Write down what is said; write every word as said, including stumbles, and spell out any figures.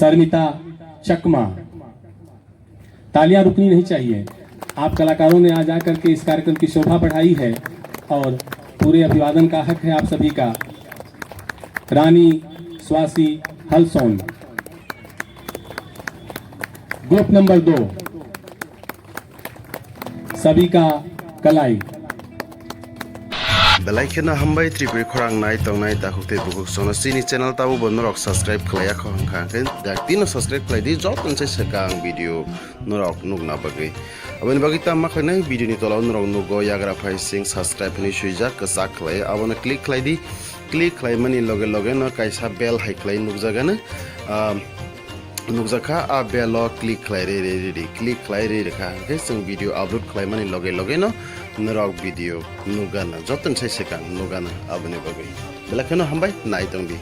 अर्मिता चकमा। तालियां रुकनी नहीं चाहिए। आप कलाकारों ने आज आकर के इस कार्यक्रम की शोभा बढ़ाई है और पूरे अभिवादन का हक है आप सभी का। रानी स्वासी हलसोन, ग्रुप नंबर दो, सभी का कलाई। Belai kheno hambai Tripuri khorang nai tongnai takhuk tei bukhuk sono chini channel tabo bo norok subscribe khlaiya kho hwnkha hwnkhe dak tino subscribe khlai di joto ni sai swkang video norok nukna bagwi. Aboni bagwi tamo khlainai video ni tola o norok nugo yagra phai sing subscribe hinwi swijak kwchak khlai abono click khlai di. Click khlaimani loge loge no kaisa bell hai khlai nukjagano. Ah, nukjakha, a bell o click khlai re re re re, click khlai re re kha, hwnkhe chwng video upload khlaimani loge loge no norok video nukgana, jotoni sai swkang nukgana. Aboni bagwi belai kheno hambai, nai tong di.